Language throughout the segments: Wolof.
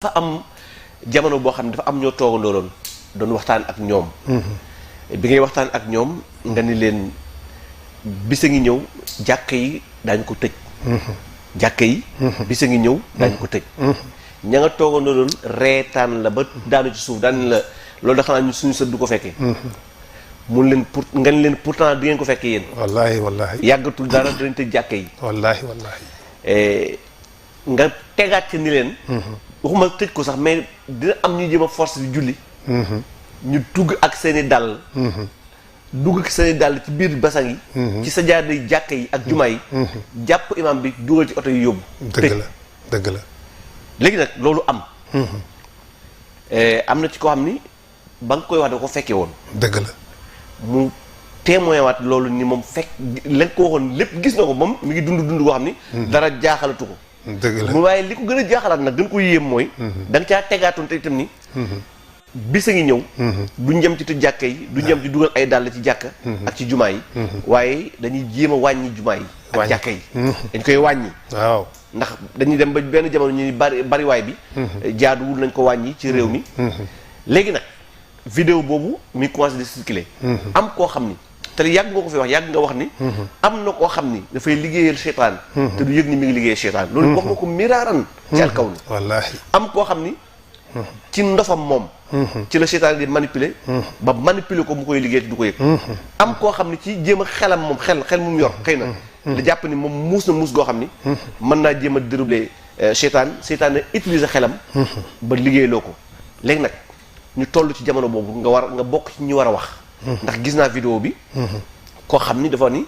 dafa am jamono boo xam ne dafa am ñoo toogandoo doon waxtaan ak ñoom. bi ngay waxtaan ak ñoom nga ni leen bisa ngi ñëw jàkka yi daañu ko tëj. jàkka yi. bisa ngi ñëw daañu ko tëj. ña nga toogandoo doon reetaan la ba daanu ci suuf daan la loolu da xanaa ñu suñu sët du ko fekkee. mun leen pour nga ni leen pourtant di ngeen ko fekkee yéen. wallaahi wallaahi. yàggatul dara dinañ tëj jàkka yi. wallaahi wallaahi. nga tegaat ci ni leen. waxuma tëj ko sax mais dina am ñu jëm a force di julli. ñu dugg ak seeni dàll. dugg ak seeni dàll ci biir basang yi. ci sa jaar di jàkka yi ak jumaa yi. jàpp imam bi dugal ci oto yi yóbbu. dëgg la dëgg la. léegi nag loolu am. am na ci koo xam ni ba nga koy wax da ko fekkee woon. dëgg la. mu témoin waat loolu ni moom fekk lañ ko waxoon lépp gis na ko moom mi ngi dund koo xam ni. dara jaaxalatu ko. dëgg la waaye li ko gën a jaaxalaat nag gën ko yéem mooy. da nga caa tegaatoon te itam ni. bis a ngi ñëw. duñ jëm ci tëj jàkka yi duñ jëm ci dugal ay dàll ci jàkka. ak ci jumaa yi. waaye dañuy jéem a wàññi jumaa yi. ak jàkka yi. dañ koy wàññi. waaw ndax dañuy dem ba benn jamono ñu bariwaay bi. jaaduwul nañ ko wàññi ci réew mi. léegi nag vidéo boobu mi commencé di circuler. am koo xam ni te yàgg nga ko fi wax yàgg nga wax ni. am na koo xam ni dafay liggéeyal seytaan. te du yëg ni mi ngi liggéeyal seytaan. loolu wax nga ko miraaran. ci alkaw ni wallaahi. am koo xam ni. ci ndofam moom. ci la seytaan di manipuler. ba manipuler ko mu koy liggéey te du ko yëg. am koo xam ni ci jéem a xelam moom xel mu yor xëy na. da jàpp ni moom muus na muus goo xam ni. mën naa jéem a déroulé seytaan na utiliser xelam. ba liggéeyloo ko léegi nag ñu toll ci jamono boobu nga bokk ci ñi war a wax. ndax gis naa vidéo bi. koo xam ni dafa ni.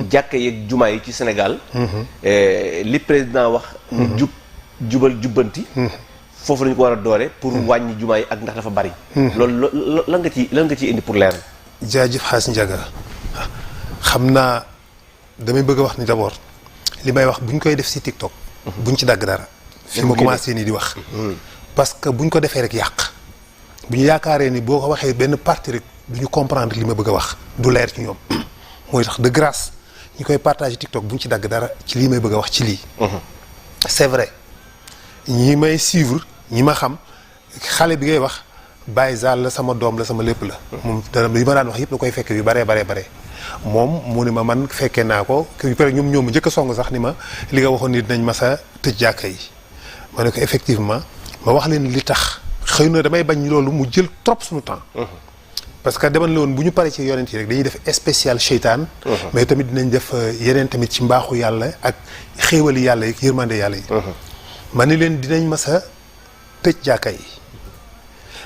jàkka yeeg jumaa yi ci Sénégal. li président wax. ñu jubal jubbanti. foofu lañu ko war a doore pour wàññi jumaa yi ak ndax dafa bari. loolu lan nga ciy indi pour leer. jaajëf xaas njaga xam naa damay bëgg a wax ni d'abord li may wax buñ koy def ci TikTok. buñ ci dagg dara. fi ma commencé nii di wax. parce que buñ ko defee rek yàq. bu ñu yaakaaree ni boo ko waxee benn partie rek du ñu comprendre li ma bëgg a wax du leer ci ñoom. mooy tax de grâce ñu koy partager TikTok buñ ci dagg dara ci lii may bëgg a wax ci lii. c'est vrai ñi may suivre ñi ma xam xale bi ngay wax Baye Zal la sama doom la sama lépp la. moom dana li ma daan wax yëpp da koy fekk yu bare moom mu ni ma man fekkee naa ko yu pare ñoom ñoom njëkk a song sax ni ma li nga waxoon ni dinañ ma sa tëj jàkka yi. ma ne ko effectivement ma wax leen li tax xëy na damay bañ loolu mu jël trop suñu temps. parce que demal la woon bu ñu paree ci yonent yi rek dañuy def spécial seytaan. mais tamit dinañ def yeneen tamit ci mbaaxu yàlla ak xéewali yàlla yi yërmande yàlla yi. ma ni leen dinañ ma sa tëj jàkka yi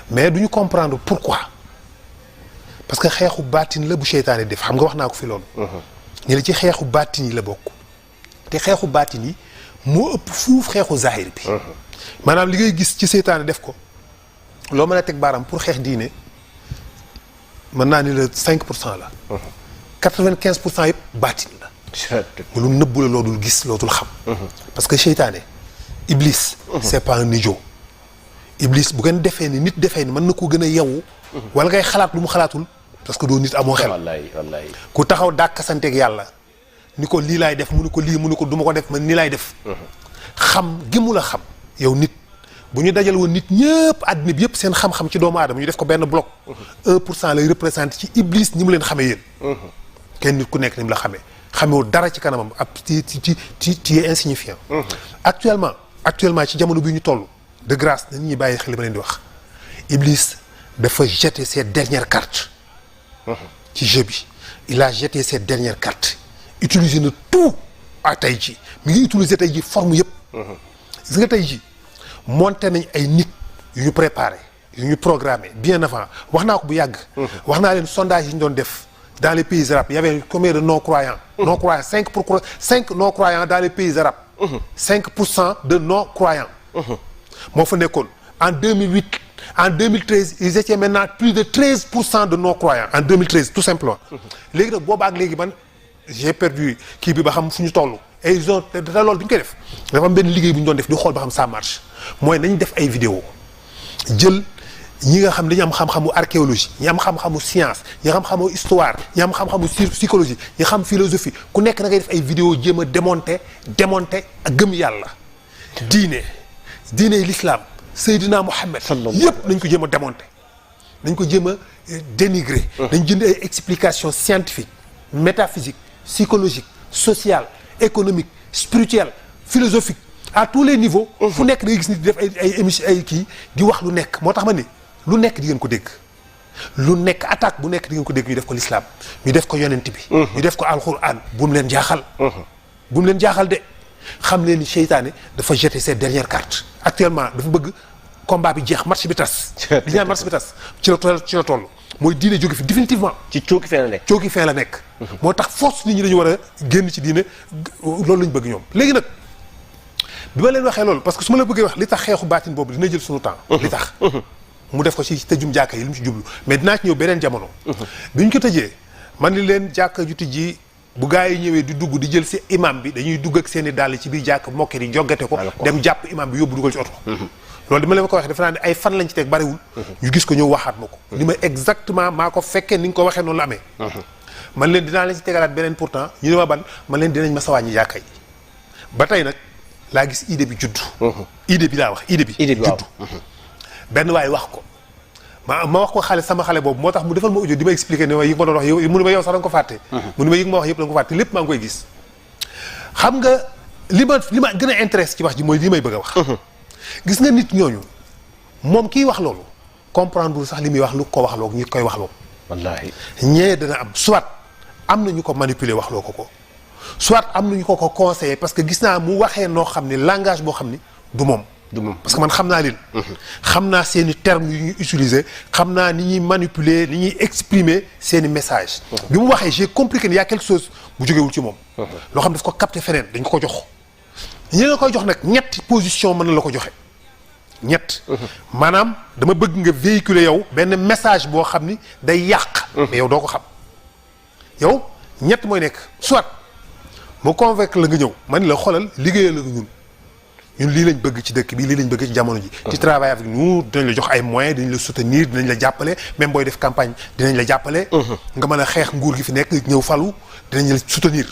mais duñu comprendre pourquoi. parce que xeexu baatin la bu seytaane def xam nga wax naa ko fi loolu. ñu ne ci xeexu baatin yi la bokk. te xeexu baatin yi moo ëpp fuuf xeexu zahir bi. maanaam li ngay gis ci seytaane def ko loo mën a teg baaraam pour xeex diine mën naa ni la 5% la. 95% yëpp baatin la. lu nëbbu la loo dul gis loo dul xam. parce que seytaane iblis. c'est pas un idiot. iblis bu ngeen defee ni nit defee ni mën na ko gën a yeewu. wala ngay xalaat lu mu xalaatul. parce que doo nit amoo xel. wallaay ku taxaw dàkkasanteeg yàlla ni ko lii laay def mu ni ko lii mu ni ko duma ko def man nii laay def. xam gi mu la xam yow nit bu ñu dajal woon nit ñëpp àddina bi yëpp seen xam-xam ci doomu aadama ñu def ko benn bloc. 1% lay représenté ci iblis ni mu leen xamee yéen. kenn nit ku nekk ni mu la xamee xamewul dara ci kanamam ab ci est insignifiant. actuellement ci jamono bi ñu toll de grâce na nit ñi bàyyi xel li ma leen di wax iblis dafa jeter ses dernières cartes. ci jeu bi il a jeté ses dernières cartes utiliser na tout à tey ji mi ngi utiliser tey ji forme yëpp. gis nga tey ji monté nañ ay nit yu ñu préparé yu ñu programmé bien avant wax naa ko bu yàgg. wax naa leen sondage yi ñu doon def dans les pays arabes il y avait combien de non-croyants. non-croyants 5 non-croyants dans les pays arabes. 5% de non-croyants. moo fa nekkoon en 2008. En 2013 ils étaient maintenant plus de 13% de non-croyants en 2013 tout simplement. léegi nag boobaa ak léegi man j'ai perdu kii bi ba xam fu ñu toll. et ils ont te loolu bi ñu koy def dafa am benn liggéey bu ñu doon def di xool ba xam ça marche mooy nañ def ay vidéo jël ñi nga xam dañu am xam-xamu archéologie ñi am xam-xamu science ñi xam xamu histoire ñi am xam-xamu psychologie ñi xam philosophie ku nekk da ngay def ay vidéo jéem a démonter ak gëm yàlla diine l'islam Seydina Mohamed yëpp nañ ko jéem a démonter nañ ko jéem a dénigrer dañ jënd ay explications scientifiques métaphysiques psychologiques sociales économiques spirituelles philosophiques à tous les niveaux fu nekk da ngay gis nit di def ay émission ay kii di wax lu nekk moo tax ma ni lu nekk di ngeen ko dégg lu nekk attaque bu nekk di ngeen ko dégg ñu def ko l'islam ñu def ko yonent bi ñu def ko alquran bu mu leen jaaxal bu mu leen jaaxal de xam leen ni seytaane dafa jeter ses dernières cartes actuellement dafa bëgg combat bi jeex match bi tas li ñaan match bi tas ci la toll mooy diine jóge fi définitivement ci cooki fin la nekk cooki fin la nekk moo tax force nit ñi dañu war a génn ci diine loolu lañu bëgg ñoom léegi nag bi ma leen waxee loolu parce que su ma la bëggee wax li tax xeexu baatin boobu dina jël suñu temps li tax mu def ko ci tëjum jàkka yi li mu ci jublu mais dinaa ci ñëw beneen jamono bi ñu ko tëjee man ni leen jàkka ju tijji bu gaa yi ñëwee di dugg di jël si imam bi dañuy dugg ak seen i dàll ci biir jàkk mokke di joggate ko dem jàpp imam bi yóbbu dugal ci oto loolu di ma leen ko waxee defe naa ne ay fan lañ ci teg bariwul ñu gis ko ñëw waxaat ma ko ni ma exactement maa ko fekkee ni nga ko waxee noonu la amee man leen dinaa leen ci tegalaat beneen pourtant ñu ne ma ban man leen dinañ ma sa wàññi jàkka yi ba tey nag laa gis idée bi judd idée bi laa wax idée bi judd benn waay wax ko ma wax ko xale sama xale boobu moo tax mu defal ma audio di ma expliquer ne ma yi ma doon wax yow mu ne ma yow sax da nga ko fàtte mu ne ma yi ma wax yëpp da nga ko fàtte lépp maa ngi koy gis xam nga li ma gën a intéresse ci wax ji mooy li may bëgg a wax gis nga nit ñooñu moom kiy wax loolu comprendre sax li muy wax lu ko wax loo ñi koy wax loo wallaahi ñee dana am soit am na ñu ko manipuler wax loo ko soit am na ñu ko conseiller parce que gis naa mu waxee noo xam ni langage boo xam ni du moom parce que man xam naa leen xam naa seeni termes yu ñuy utiliser xam naa ni ñuy manipuler ni ñuy exprimer seeni message bi mu waxee j'ai compris que y a quelque chose bu jógewul ci moom loo xam daf ko capter feneen dañ ko jox ñi nga koy jox nag ñetti position mën na la ko joxe ñett maanaam dama bëgg nga véhiculer yow benn message boo xam ni day yàq mais yow doo ko xam yow ñett mooy nekk soit mu convaincre la nga ñëw man la xoolal liggéeyal la ñun lii lañ bëgg ci dëkk bi lii lañ bëgg ci jamono ji tu travailles avec nous dinañ la jox ay moyens dinañ la soutenir dinañ la jàppale même booy def campagne dinañ la jàppale nga mën a xeex nguur gi fi nekk ñëw falu dinañ la soutenir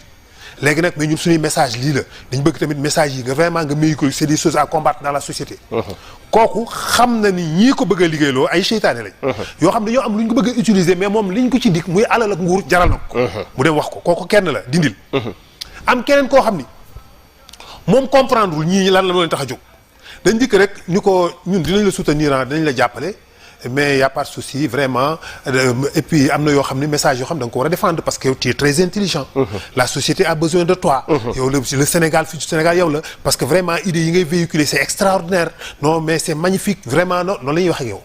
léegi nag mais ñun suñuy message lii la dañ bëgg tamit message yi nga vraiment nga méyiko c'est des choses à combattre dans la société kooku xam na ni ñii ko bëgg a liggéeyloo ay seytaane lañ yoo xam ne dañoo am lu ñu ko bëgg a utiliser mais moom liñ ko ci dikk muy alal ak nguur jaral na ko mu dem wax ko kooku kenn la dindil am keneen koo xam ni moom comprendre wul ñii lan la leen tax a jóg dañ dikk rek ni ko ñun dinañ la soutenir dinañ la jàppale mais y a pas de souci vraiment et puis am na yoo xam ne message yoo xam da nga ko war a défendre parce que yow tu es très intelligent la société a besoin de toi yow le Sénégal fii Sénégal yow la parce que vraiment idées yi ngay véhiculer c'est extraordinaire non mais c'est magnifique vraiment non noonu la ñuy wax ak yow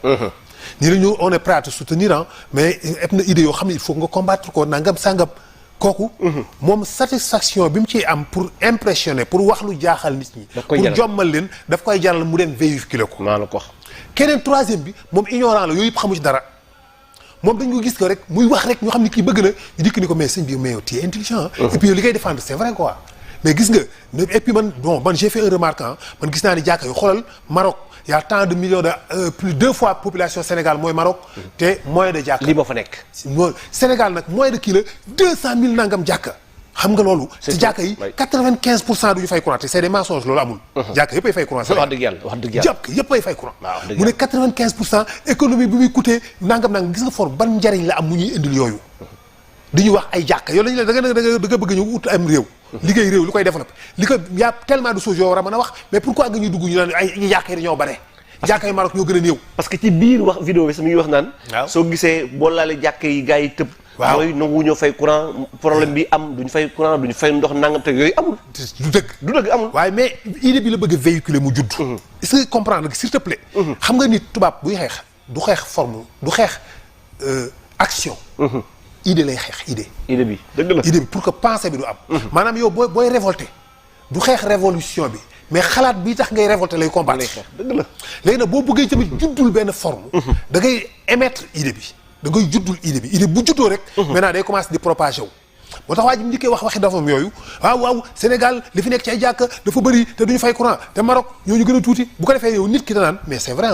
nii la ñu on est prêt à te soutenir mais ep na idées yoo xam ne il faut nga combattre ko nangam sangam kooku moom satisfaction bi mu ciy am pour impressionner pour wax lu jaaxal nit ñi pour jommal leen daf koy jaral mu dem véhiculer ko maa la ko wax keneen troisième bi moom ignorant la yooyu yëpp xamu ci dara moom dañ ko gis ko rek muy wax rek ñu xam ni kii bëgg na ñu dikk ni ko mais sëñ bi mais yow tu es intelligent et puis yow li ngay défendre c'est vrai quoi mais gis nga et puis man j'ai fait un remarque man gis naa ni jàkka yu xoolal Maroc y a tant de millions de plus 2 fois population Sénégal mooy Maroc te moyen de jàkka lii moo fa nekk Sénégal nag moyen de kii la 200 000 nangam jàkka xam nga loolu ci jàkka yi 95% du ñu fay courant te c'est des mensonges loolu amul jàkka yëpp ay fay courant wax dëgg yàlla jàkka yëpp ay fay courant mu ne 95% économie bi muy coûter nangam gis nga for ban njariñ la am mu ñuy indil yooyu di ñu wax ay jàkka yow lañu la da nga bëgg ñu ut am réew liggéey réew li koy développer li ko y a tellement de choses yoo war a mën a wax mais pourquoi nga ñuy dugg ñu naan ay jàkka yi dañoo bare jàkka yi Maroc ñoo gën a néew parce que ci biir wax vidéo bi sama ngi wax naan soo gisee boo laalee jàkka yi gars yi tëb mooy nangu ñoo fay courant problème bi am duñu fay courant duñu fay ndox nangam te yooyu amul du dëgg amul waaye mais idée bi la bëgg a véhiculer mu judd est-ce que comprendre nga s'il te plaît xam nga nit tubaab buy xeex du xeex forme du xeex action idée lay xeex idée bi dëgg la idée bi pour que pensée bi du am maanaam yow booy révolter du xeex révolution bi mais xalaat bii tax ngay révolter lay combattre lay xeex dëgg la léegi nag boo bëggee tamit juddul benn forme da ngay émettre idée bi da ngay juddul idée bi idée bu juddoo rek maintenant day commencer di propager wu moo tax waa ji mu njëkkee wax waxi dafam yooyu waaw Sénégal li fi nekk ci ay jàkka dafa bëri te duñu fay courant te Maroc ñooñu gën a tuuti bu ko defee yow nit ki danaan mais c'est vrai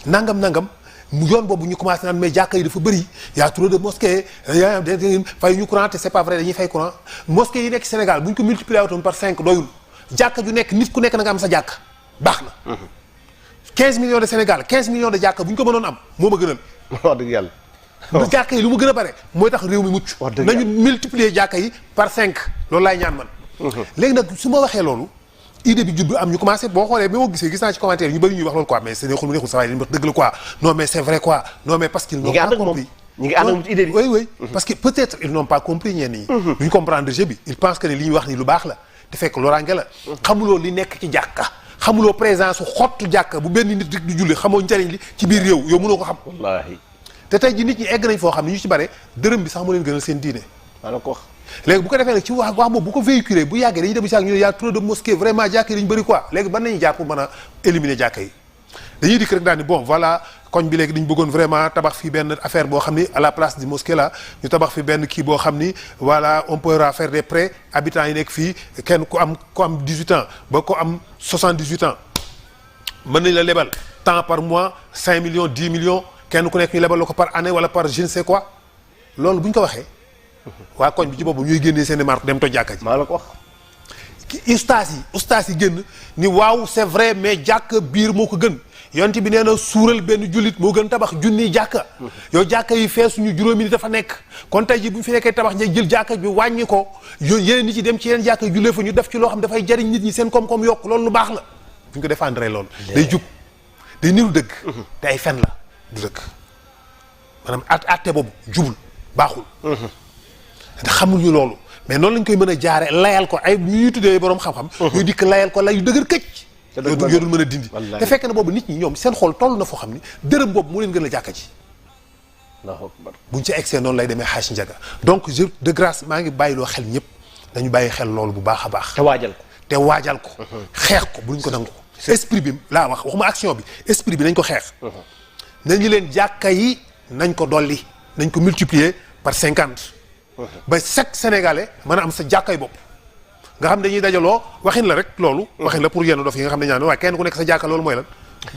nangam mu yoon boobu ñu commencé naan mais jàkka yi dafa bëri y a trop de mosquées fay ñu courant te c'est pas vrai dañuy fay courant mosquées yi nekk Sénégal bu ñu ko multiplier wutoon par 5 doyul jàkka ju nekk nit ku nekk na nga am sa jàkka baax na 15 millions de Sénégal 15 millions de jàkka bu ñu ko mënoon am moo ma gënal. wax dëgg yàlla. lu jàkka yi lu mu gën a bare mooy tax réew mi mucc. wax dëgg nañu multiplier jàkka yi par 5 loolu laay ñaan man. léegi nag su ma waxee loolu idée bi juddu am ñu commencé boo xoolee bi ma gisee gis naa ci commentaire ñu bëri ñuy wax loolu quoi mais c'est neexul mu neexul sa waay dañu wax dëgg la quoi non mais c'est vrai quoi non mais parce qu'ils n'ont pas compris. ñi ngi ànd ak moom ci idée bi. oui parce que peut-être ils n'ont pas compris ñenn ñi. duñ comprendre jeu bi ils pensent que ne li ñuy wax ni lu baax la te fekk loraange la. xamuloo li nekk ci jàkka xamuloo présence su xottu jàkka bu benn nit rek di julli xamoo njariñ li ci biir réew yow mënoo ko xam. wallaahi. te tey ji nit ñi egg nañ foo xam ne ñu ci bare dërëm bi sax moo leen gënal seen diine. maa ko wax. léegi bu ko defee nag ci wax boobu bu ko véhiculer bu yàggee dañuy dem si ñu ne y a trop de mosquées vraiment jàkka yi dañu bëri quoi léegi ban nañu jaar pour mën a éliminer jàkka yi dañuy dikk rek daal ni bon voilà koñ bi léegi dañu bëggoon vraiment tabax fi benn affaire boo xam ni à la place du mosquée là ñu tabax fi benn kii boo xam ni voilà on peut faire des prêts habitants yi nekk fii kenn ku am 18 ans ba ko am 78 ans mën nañ la lebal temps par mois 5 millions 10 millions kenn ku nekk ñu lebal la ko par année wala par je ne sais quoi loolu bu ñu ko waxee waa koñ bi ci boppam ñuy génnee seen i marque dem toj jàkka ji. maa la ko wax. ustaas yi génn ni waaw c'est vrai mais jàkka biir moo ko gën yonent bi nee na suural benn jullit moo gën tabax junniy jàkka. yow jàkka yi fee suñu juróomi ni dafa nekk kon tey ji bu ñu fi nekkee tabax ña jël jàkka bi wàññi ko yeneen nit yi dem ci yeneen jàkka yi jullee fa ñu def ci loo xam dafay jariñ nit ñi seen koom-koom yokk loolu lu baax la bu ñu ko défendre loolu. day jub day niru dëgg. te ay fen la du dëgg maanaam atte boobu jubul baaxul. te xamuñu loolu mais noonu lañ koy mën a jaare layal ko ay ñuy tuddee boroom xam-xam. yooyu dikk layal ko lay yu dëgër këcc. yoo dul mën a dindi. te fekk na boobu nit ñi ñoom seen xol toll na foo xam ni dërëm boobu moo leen gën a jàkka ci. buñ ca egsee noonu lay demee xaaj njaga donc je de grâce maa ngi bàyyiloo xel ñëpp dañu bàyyi xel loolu bu baax a baax. te waajal ko. xeex ko buñ ko nangu. esprit bi laa wax waxuma action bi esprit bi nañ ko xeex. nañu leen jàkka yi nañ ko dolli nañ ko multiplier par 50. ba chaque sénégalais mën a am sa jàkkay bopp nga xam dañuy dajaloo waxin la rek loolu waxin la pour yenn dof yi nga xam ne ñaan waaye kenn ku nekk sa jàkka loolu mooy lan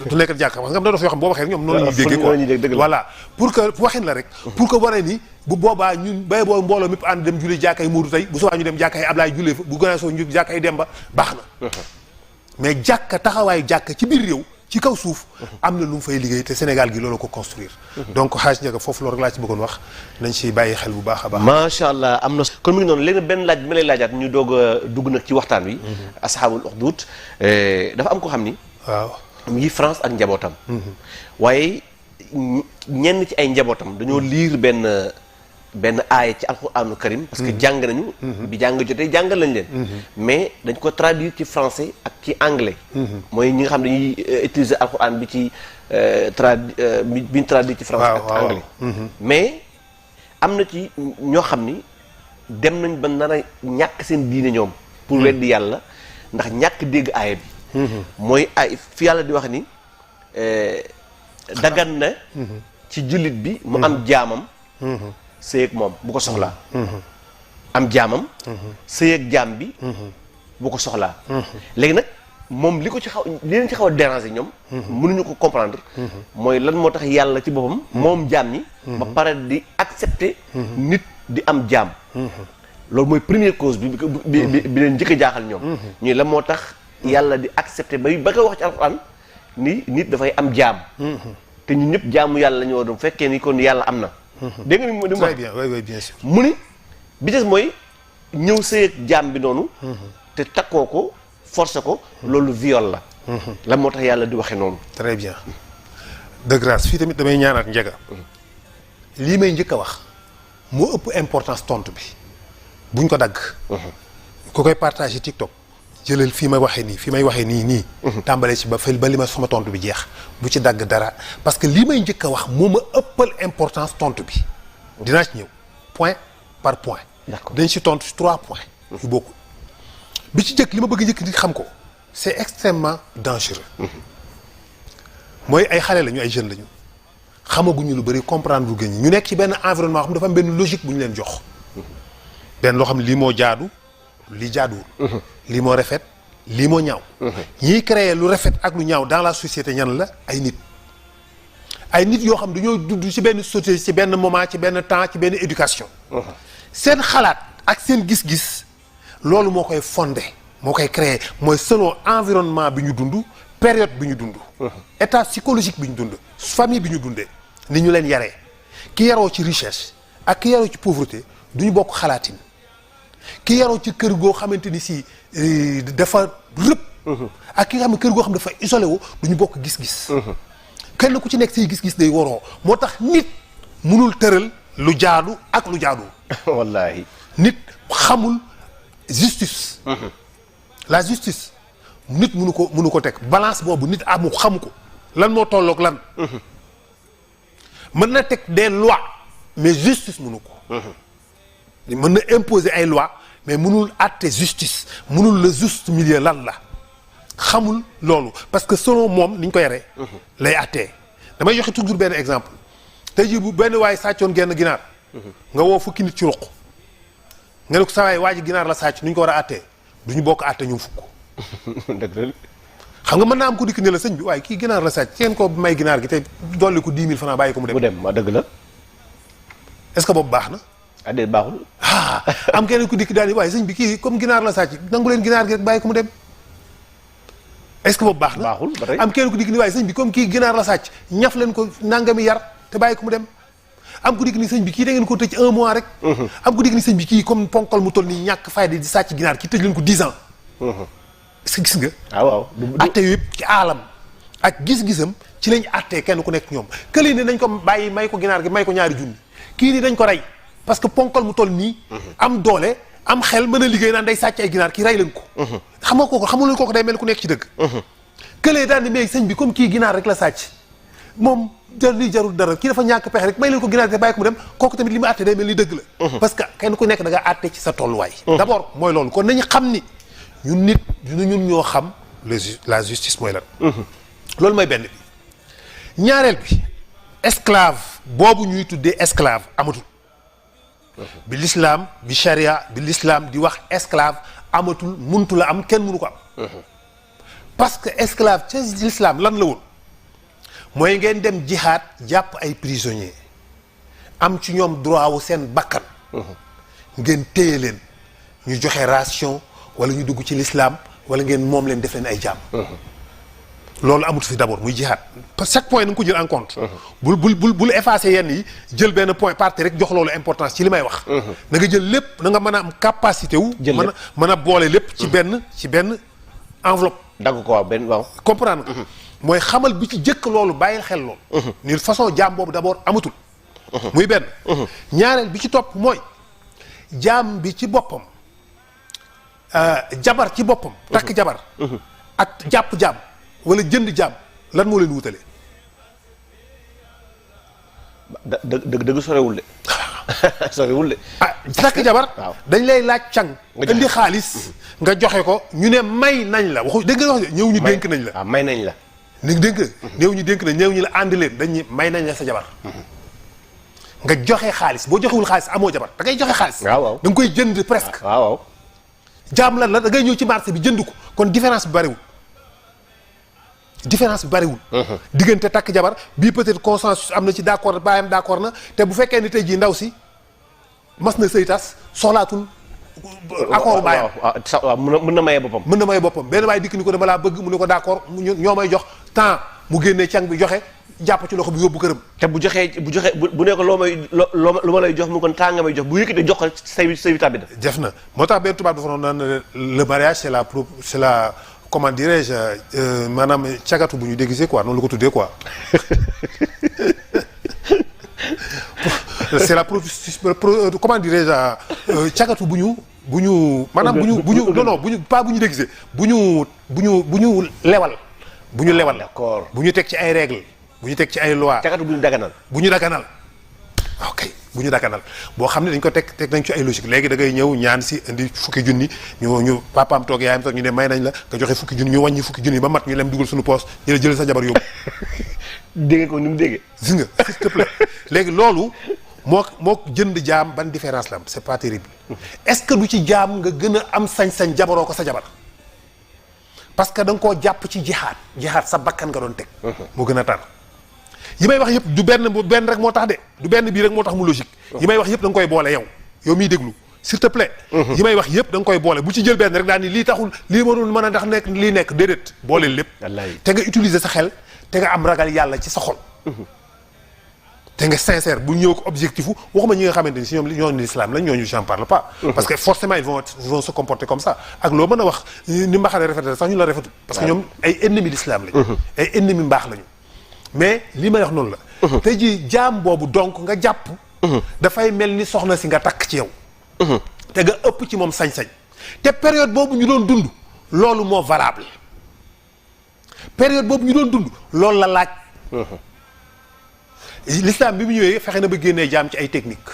du nekk jàkka parce que nga xam ne dof yoo xam boo waxee rek ñoom noonu la ñuy déggee quoi voilà pour que waxin la rek pour que waree ni bu boobaa ñun bay boo mbooloo mépp ànd dem julli jàkkay Moodu tey bu subaa ñu dem jàkkay Ablaye jullee fa bu gën a soo ñu jàkkay Demba baax na mais jàkka taxawaayu jàkka ci biir réew ci kaw suuf am na lu mu fay liggéey te Sénégal gi loolu ko construire donc xaaj njëkk foofu loolu rek laa ci bëggoon wax nañ ci bàyyi xel bu baax a baax macha allah am na kon mu ngi noonu léegi benn laaj bi ma lay laajaat ñu doog a dugg nag ci waxtaan wi asxaabul uxduud dafa am ko xam ni waaw mu ngi France ak njabootam waaye ñenn ci ay njabootam dañoo liir benn aaya ci alxuraanul karim parce que jàng nañu bi jàng jotee jàngal lañ leen mais dañ ko traduire ci français ak ci anglais mooy ñi nga xam dañuy utiliser alxuraan bi ci bi ñu traduire ci français ak anglais mais am na ci ñoo xam ni dem nañ ba nar a ñàkk seen diine ñoom pour weddi yàlla ndax ñàkk dégg aaya bi mooy ay fi yàlla di wax ni dagan na ci jullit bi mu am jaamam sëy ak moom bu ko soxlaa am jaamam sëy ak jaam bi bu ko soxlaa léegi nag moom li ko ci xaw li leen ci xaw a déranger ñoom mënuñu ko comprendre mooy lan moo tax yàlla ci boppam moom jaam ñi ba pare di accepter nit di am jaam loolu mooy première cause bi leen njëkk a jaaxal ñoom ñuy lan moo tax yàlla di accepter ba koy wax ci alxuraan ni nit dafay am jaam te ñun ñëpp jaamu yàlla la ñu war doon fekkee ni kon yàlla am na dégg nga ni très bien oui bien sûr mu ni bi des mooy ñëw sëy ak jaam bi noonu te takkoo ko forcé ko loolu viol la lan moo tax yàlla di waxe noonu très bien de grâce fii tamit damay ñaanaat njega lii may njëkk a wax moo ëpp importance tontu bi buñ ko dagg ku koy partagé TikTok jëlal fii may waxee nii tàmbalee ci ba li ma sama tontu bi jeex bu ci dagg dara parce que lii may njëkk a wax moo ma ëppal importance tontu bi dinaa ci ñëw point par point dañ ci tontu ci 3 points yu bokkul bi ci njëkk li ma bëgg njëkk di xam ko c'est extrêmement dangereux mooy ay xale lañu ay jeunes lañu xamaguñu lu bari comprendre lu gën ñu nekk ci benn environnement xam dafa am benn logique bu ñu leen jox benn loo xam ne lii moo jaadu lii jaaduwul lii moo rafet lii moo ñaaw ñiy créer lu rafet ak lu ñaaw dans la société ñan la ay nit yoo xam dañoo dudd ci benn société ci benn moment ci benn temps ci benn éducation seen xalaat ak seen gis-gis loolu moo koy fondé moo koy créer mooy selon environnement bi ñu dund période bi ñu dund état psychologique bi ñu dund famille bi ñu dundee ni ñu leen yaree ki yaroo ci richesse ak ki yaroo ci pauvreté du ñu bokk xalaatin ki yaroo ci kër goo xamante ni si dafa rëpp ak ki nga xam ne kër goo xam ne dafa isolé wu du ñu bokk gis-gis kenn ku ci nekk say gis-gis day waroo moo tax nit munul tëral lu jaadu ak lu jaadu wallaahi nit xamul justice la justice nit munu ko teg balance boobu nit xamu ko lan moo tolloog lan mën na teg des lois mais justice munu ko mën na imposer ay lois mais munul àtte justice munul le juste milieu lan la xamul loolu parce que selon moom ni ñu ko yaree lay àttee damay joxe toujours benn exemple tey jii bu benn waay sàccoon genn ginaar nga woo fukki nit ci ruq nga ne ko sa waay waa ji ginaar la sàcc nu ñu ko war a àttee du ñu bokk àtte ñoom fukk dëgg la xam nga mën naa am ko dikk ne la sëñ bi waaye kii ginaar la sàcc ngeen ko may ginaar gi te dolli ko 10 000 francs bàyyi ko mu dem ma dëgg la est-ce que boobu baax na addeet baaxul am keneen ku dikk daal ni waaye sëñ bi kii comme ginaar la sàcc nangu leen ginaar gi rek bàyyi ko mu dem est-ce que boobu baax na baaxul ba tey am keneen ku dikk ni waaye sëñ bi comme kii ginaar la sàcc ñaf leen ko nangami yar te bàyyi ko mu dem am ku dikk ni sëñ bi kii da ngeen ko tëj 1 mois rek am ku dikk ni sëñ bi kii comme ponkal mu toll nii ñàkk fayda di sàcc ginaar kii tëj leen ko 10 ans est-ce que gis nga waaw atte yëpp ci aalam ak gis-gisam ci lañ attee kenn ku nekk ñoom këli ni nañ ko bàyyi may ko ginaar gi may ko 2 junni kii ni dañ ko rey parce que ponkal mu toll nii am doole am xel mën a liggéey naan day sàcc ay ginaar kii rey leen ko xam nga kooku xamul leen kooku day mel ku nekk ci dëgg këlee daal ni mais sëñ bi comme kii ginaar rek la sàcc moom lii jarul dara kii dafa ñàkk pexe rek may leen ko ginaar gi bàyyi ko mu dem kooku tamit li mu àtte day mel ni dëgg la parce que kenn ku nekk da nga àtte ci sa tolluwaay d'abord mooy loolu kon nañu xam ni ñun nit ñun ñoo xam la justice mooy lan loolu mooy benn bi ñaareel bi esclave boobu ñuy tuddee esclave amatul bi l'islam bi charia bi l'islam di wax esclave amatul muntu la am kenn mënu ko am parce que esclave ca l'islam lan la woon mooy ngeen dem jihaad jàpp ay prisonniers am ci ñoom droit wu seen bakkan ngeen téye leen ñu joxe ration wala ñu dugg ci l'islam wala ngeen moom leen def leen ay jaam loolu amut fi d'abord muy jihaad parce que chaque point na nga ko jël en compte bul effacer yenn yi jël benn point parti rek jox loolu importance ci li may wax na nga jël lépp na nga mën a am capacité wu mën a boole lépp ci benn enveloppe dagg ko waaw benn waaw comprendre nga mooy xamal bi ci jëkk loolu bàyyil xel loolu ni façon jaam boobu d'abord amatul muy benn ñaareel bi ci topp mooy jaam bi ci boppam jabar ci boppam takk jabar ak jàpp jaam wala jënd jaam lan moo leen wutale dëgg sorewul de sorewul de takk jabar dañ lay laaj càng indi xaalis nga joxe ko ñu ne may nañ la waxu dégg nga wax ñëw ñu dénk nañ la waaw may nañ la ni dénk néew ñu dénk nañ ñëw ñu la ànd leen dañ may nañ la sa jabar nga joxe xaalis boo joxewul xaalis amoo jabar da ngay joxe xaalis waaw da nga koy jënd presque waaw jaam lan la da ngay ñëw ci marché bi jënd ko kon différence bi bariwul diggante takk jabar bii peut-être consensus am na ci d'accord baayam d'accord na te bu fekkee ni tey jii ndaw si mas na sëy tas soxlaatul accord baayam waaw mën na maye boppam benn waaye dikk ni ko dama laa bëgg mu ne ko d'accord ñoo may jox temps mu génnee càng bi joxe jàpp ci loxo bi yóbbu këram te bu ne ko lu ma lay jox mu kon temps nga may jox bu yëkkati jox ko say tabbi da def na moo tax benn tubaab dafa noonu naan le mariage c'est la comment dirais-je maanaam cagatu bu ñu déguisé quoi noonu la ko tuddee quoi c'est la comment dirais-je cagatu bu ñu maanaam bu ñu pas bu ñu déguisé bu ñu lewal d'accord bu ñu teg ci ay règles bu ñu teg ci ay lois cagatu bu ñu daganal ok bu ñu daganal boo xam ne dañ ko teg nañ ci ay logique léegi da ngay ñëw ñaan si indi fukki junni ñu papaam toog yaayam toog ñu ne may nañ la nga joxe fukki junni ñu wàññi fukki junni ba mat ñu lem dugal suñu poos ñu la jël sa jabar yóbbu dégg ko ni mu déggee gis nga s'il te plaît léegi loolu moo jënd jaam ban différence la am c'est pas terrible est-ce que du ci jaam nga gën a am sañ-sañ jabaroo ko sa jabar parce que da nga koo jàpp ci jihaad sa bakkan nga doon teg moo gën a tar yi may wax yëpp du benn rek moo tax de du benn bii rek moo tax mu logique yi may wax yëpp da nga koy boole yow miy déglu s'il te plaît. yi may wax yëpp da nga koy boole bu ci jël benn rek daal ni lii taxul lii mënul mën a ndax nekk lii nekk déedéet boole lépp. te nga utiliser sa xel te nga am ragal yàlla ci sa xol. te nga sincère bu ñëw ko objectif wu waxuma ñi nga xamante ni si ñooñu l'islam lañ ñooñu j'en parle pas. parce que forcément ils vont se comporter comme ça ak loo mën a wax ni mbaxale rafetal sax ñu la rafetul. parce que ñoom ay ennemis l'islam lañ. ay ennemis mbaax lañu. mais li may wax noonu la. tey jii jaam boobu donc nga jàpp. dafay mel ni soxna si nga takk ci yow. te nga ëpp ci moom sañ-sañ. te période boobu ñu doon dund loolu moo valable période boobu ñu doon dund loolu la laaj. l'islam bi mu ñëwee fexe na ba génnee jaam ci ay technique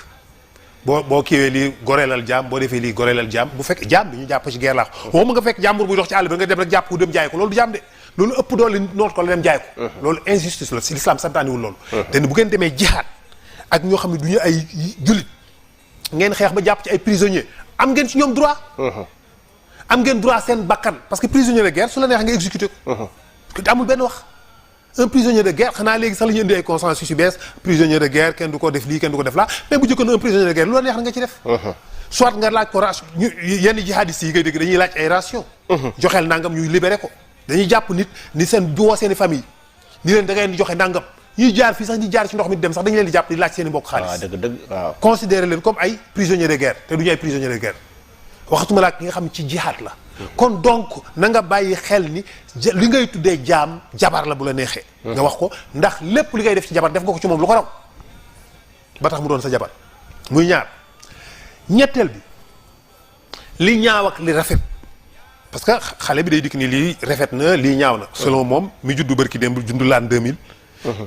boo kiiwee lii goreelal jaam boo defee lii goreelal jaam bu fekk jaam bi ñu jàpp ci guerre laax waxuma nga fekk jàmbur buy dox ci àll bi nga dem rek jàpp ko dem jaay ko loolu du jaam de loolu ëpp doole noot ko la dem jaay ko loolu injustice la si l'islam santaaniwul loolu te bu ngeen demee jihaad ak ñoo xam ne du ñu ay jullit ngeen xeex ba jàpp ci ay prisonniers am ngeen ci ñoom droit am ngeen droit seen bakkan parce que prisonnier de guerre su la neex nga exécuté ko amul benn wax un prisonnier de guerre xanaa léegi sax la ñu indi ay consensus yu bees prisonnier de guerre kenn du ko def lii kenn du ko def laa mais bu jëkkoon un prisonnier de guerre lu la neex nga ci def soit nga laaj ko ration yenn jihadistes yi ngay dégg dañuy laaj ay ration joxeel nangam ñuy libéré ko dañuy jàpp nit ni seen woo seen i famille ni leen da ngeen di joxe nangam ñuy jaar fii sax ñuy jaar ci ndox mi di dem sax dañu leen di jàpp di laaj seen i mbokk xaalis waaw considéré leen comme ay prisonniers de guerre te du ñu ay prisonniers de guerre waxatuma laa ki nga xam ne ci jihad la kon donc na nga bàyyi xel ni li ngay tuddee jaam jabar la bu la neexee nga wax ko ndax lépp li ngay def ci jabar def nga ko ci moom lu ko raw ba tax mu doon sa jabar muy ñaar ñetteel bi li ñaaw ak li rafet parce que xale bi day dikk ni lii rafet na lii ñaaw na selon moom mi juddu bërki démb juddu l'an 2000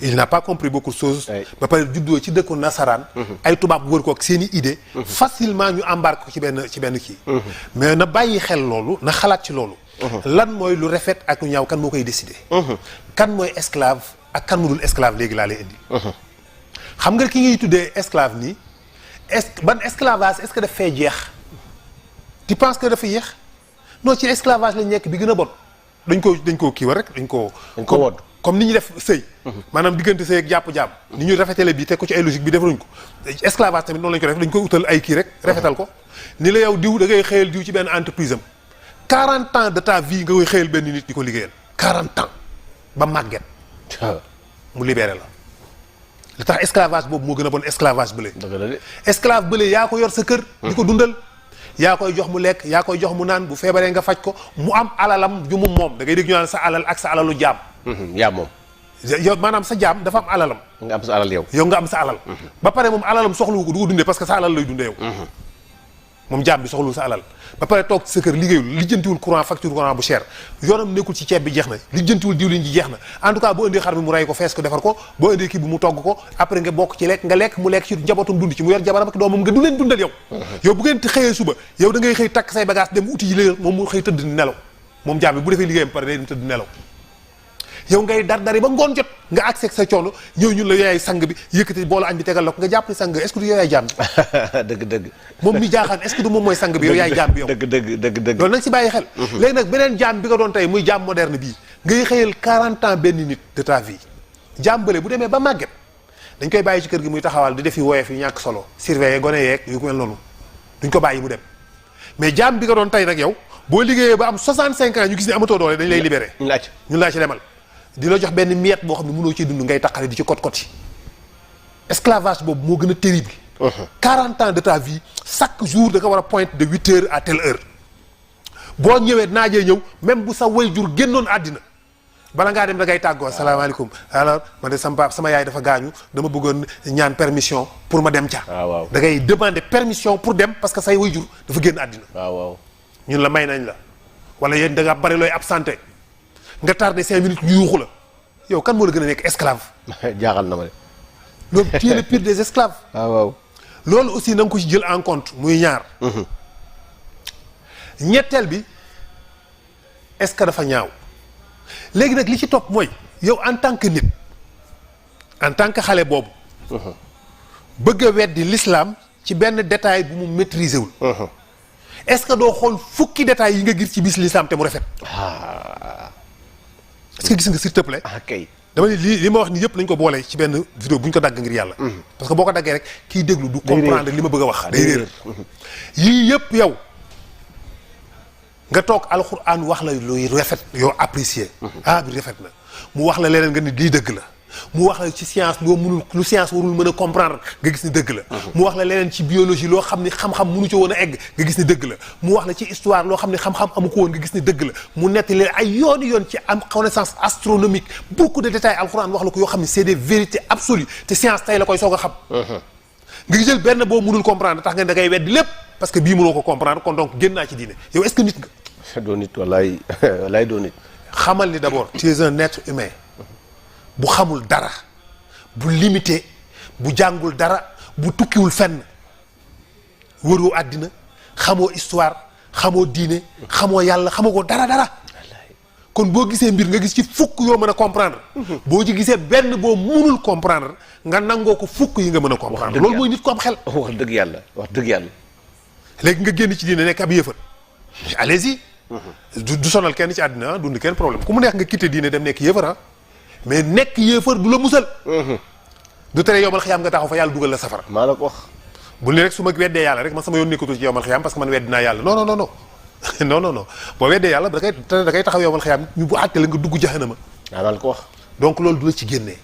il n'a pas compris beaucoup de choses ba pare juddoo ci dëkku nasaraan ay tubaab wër ko ak seen i idée facilement ñu embarque ko ci benn kii mais na bàyyi xel loolu na xalaat ci loolu lan mooy lu rafet ak lu ñaaw kan moo koy décider kan mooy esclave ak kan mu dul esclave léegi laa lay indi xam nga ki ngay tuddee esclave nii ban esclavage est-ce que daf fay jeex tu penses que dafa yéex non ci esclavage lañ nekk bi gën a bon dañ ko kii war rek dañ ko wodd comme ni ñu def sëy maanaam diggante sëy ak jàpp-jàpp ni ñu rafetale bi teg ko ci ay logique bi defaruñ ko esclavage tamit noonu lañ ko def dañ koy utal ay kii rek rafetal ko ni la yow diw da ngay xëyal diw ci benn entreprise am 40 ans de ta vie nga koy xëyal benn nit di ko liggéeyal 40 ans ba màgget mu libéré la li tax esclavage boobu moo gën a bon esclavage bële esclave bële yaa ko yor sa kër di ko dundal yaa koy jox mu lekk yaa koy jox mu naan bu feebaree nga faj ko mu am alalam ju mu moom da ngay dégg ñu naan sa alal ak sa alalu jaam yaa moom yow maanaam sa jaam dafa am alalam nga am sa alal yow nga am sa alal ba pare moom alalam soxlawu ko du ko dundee parce que sa alal lay dundee yow moom jaam bi soxlawul sa alal ba pare toog sa kër liggéeyul lijjantiwul courant facture courant bu cher yoonam nekkul ci ceeb bi jeex na lijjantiwul diwlin ji jeex na en tout cas boo indee xar bi mu rey ko fees ko defar ko boo indee kii bi mu togg ko après nga bokk ci lekk nga lekk mu lekk ci njabootam dund ci mu yor jabaram ak doomam nga du leen dundal yow yow bu ngeen xëyee suba yow da ngay xëy takk say bagage dem uti yi léer moom mu xëy tëdd nelaw moom jaam bi bu defee liggéeyam pare day dem tëdd nelaw yow ngay dar-dari ba ngoon jot nga accès sa coono ñëw ñun la yaay sang bi yëkkati boolu añ bi tegal la ko nga jàpp ni sang est-ce que du yow yaay jaam bi dëgg moom mi jaaxaan est-ce que du moom mooy sang bi yow yaay jaam bi yow dëgg loolu nañ si bàyyi xel léegi nag beneen jaam bi nga doon tey muy jaam moderne bii ngay xëyal 40 ans benn nit de ta vie jaam bële bu demee ba màgget dañ koy bàyyi ci kër gi muy taxawal di defi woyof yi ñàkk solo surveiller gone yeeg yu ko mel noonu duñ ko bàyyi mu dem mais jaam bi nga doon tey nag yow boo liggéeyee ba am 65 ans ñu gis ne amatoo doole dañ lay libéré ñu laa ci demal di la jox benn miette boo xam ne mënoo ciy dund ngay taqale di ci kot-koti esclavage boobu moo gën a terrible 40 ans de ta vie chaque jour da nga war a pointe de 8 heures à telle heure boo ñëwee naajee ñëw même bu sa waajur génnoon àddina bala ngaa dem da ngay tàggoo asalaamaaleykum alors man de sama yaay dafa gaañu dama bëggoon ñaan permission pour ma dem ca da ngay demander permission pour dem parce que say waajur dafa génn àddina ñun la may nañ la wala yéen da nga bari looy absenté nga tardé 5 minutes ñu yuuxu la yow kan moo la gën a nekk esclave jaaxal na ma de loolu tu es le pire des esclaves loolu aussi na nga ko ci jël en compte muy ñaar ñetteel bi est-ce que dafa ñaaw léegi nag li ci topp mooy yow en tant que nit en tant que xale boobu bëgg a weddi l'islam ci benn détail bu mu maîtriser wul est-ce que doo xool fukki détails yi nga gis ci bis l'islam te mu rafet est-ce que gis nga s'il te plaît dama ne li ma wax ni yëpp nañ ko boole ci benn vidéo bu ñu ko dagg ngir yàlla. parce que boo ko daggee rek kiy déglu du comprendre li ma bëgg a wax. day réer yii yëpp yow nga toog alxuraan wax la luy rafet yoo apprécier. bi rafet na mu wax la leneen nga ni lii dëgg la. mu wax la ci science loo mënul lu science warul mën a comprendre nga gis ni dëgg la. mu wax la leneen ci biologie loo xam ni xam-xam mënu ci woon a egg nga gis ni dëgg la. mu wax la ci histoire loo xam ni xam-xam amu ko woon nga gis ni dëgg la mu netti leen ay yoon ci am connaissance astronomique beaucoup de détails alxuraan wax la ko yoo xam ni c'est des vérités absolues te science tey la koy soog a xam. nga jël benn boo mënul comprendre tax nga da ngay weddi lépp parce que bii mënoo ko comprendre kon donc génn naa ci diine yow est-ce que nit nga. doo nit wallaay doo nit. xamal ni d'abord tu es un être humain. bu xamul dara bu limité bu jàngul dara bu tukkiwul fenn wëroo àddina xamoo histoire xamoo diine xamoo yàlla xamoo ko dara kon boo gisee mbir nga gis ci fukk yoo mën a comprendre boo ci gisee benn boo mënul comprendre nga nangoo ko fukk yi nga mën a comprendre loolu mooy nit ko am xel wax dëgg yàlla léegi nga génn ci diine nekk ab yëfat allez-y du sonal kenn ci àddina dund kenn problème ku mu neex nga quitté diine dem nekk yëfat mais nekk yéefar du la musal. du tere yowmal xiyaam nga taxaw fa yàlla dugal la safara. maa la ko wax. bu ne rek su ma weddee yàlla rek man sama yoon nekkatul ci yowmal xiyaam parce que man weddi naa yàlla non non boo weddee yàlla da kay taxaw yowmal xiyaam ñu bu àtte la nga dugg jahanama. maa la ko wax. donc loolu du la ci génnee.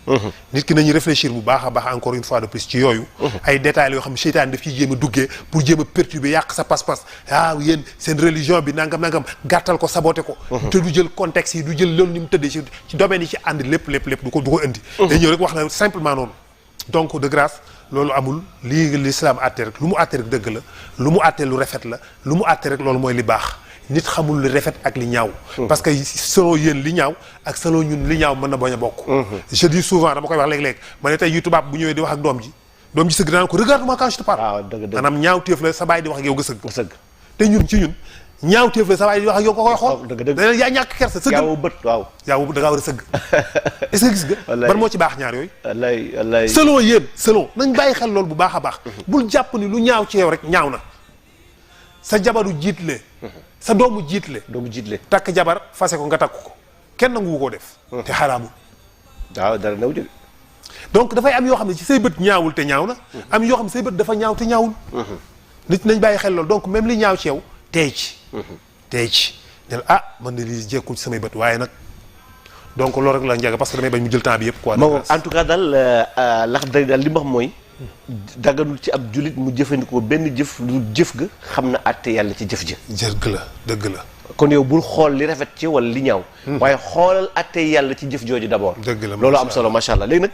nit ki nañu réfléchir bu baax a baax encore une fois de plus ci yooyu. ay détails yoo xam ne seytaan daf ciy jéem a duggee pour jéem a perturber yàq sa pas-pas yéen seen religion bi nangam gàttal ko saboté ko. te du jël contexte yi du jël loolu ni mu tëddee ci domaine yi ci ànd lépp du ko indi. day ñëw rek wax la simplement noonu. donc de grâce loolu amul lii l'islam àtte rek lu mu àtte rek dëgg la lu mu àtte lu rafet la lu mu àtte rek loolu mooy li baax. nit xamul li rafet ak li ñaaw. parce que selon yéen li ñaaw ak selon ñun li ñaaw mën na bañ a bokk. je dis souvent dama koy wax léeg-léeg ma ne tey yu tubaab bu ñëwee di wax ak doom ji sëgg daan ko regarde-moi quand je te parle. waaw dëgg maanaam ñaaw téef la sa baay di wax ak yow nga sëgg. te ñun ñaaw téef la sa baay di wax ak yow ko koy xool. dëgg yaa ñàkk kersa sëgg. yaawu bët waaw. yaawu da ngaa war a sëgg. est-ce que gis nga. ban moo ci baax ñaar yooyu. wallaay selon yéen nañ bàyyi xel loolu bu baax a baax. bul jàpp ni lu ñaaw ci yow rek ñaaw na sa jabaru jiitle sa doomu jiitle takk jabar fase ko nga takk ko kenn nangu koo def te xaraamul waaw dara naw jël donc dafay am yoo xam ne ci say bët ñaawul te ñaaw na am yoo xam ne say bët dafa ñaaw te ñaawul nit nañ bàyyi xel loolu donc même li ñaaw ci yow tey ci ne man de lii jekkul ci samay bët waaye nag donc loolu rek la njëkk parce que damay bañ mu jël temps bi yëpp quoi en tout cas daal lax dari daal li ma wax mooy daganul ci ab jullit mu jëfandikoo benn jëf lu jëf ga xam na àtte yàlla ci jëf ja dëgg la kon yow bul xool li rafet ci wala li ñaaw waaye xoolal àtte yàlla ci jëf jooju d'abord dëgg la loolu am solo macha allah léegi nag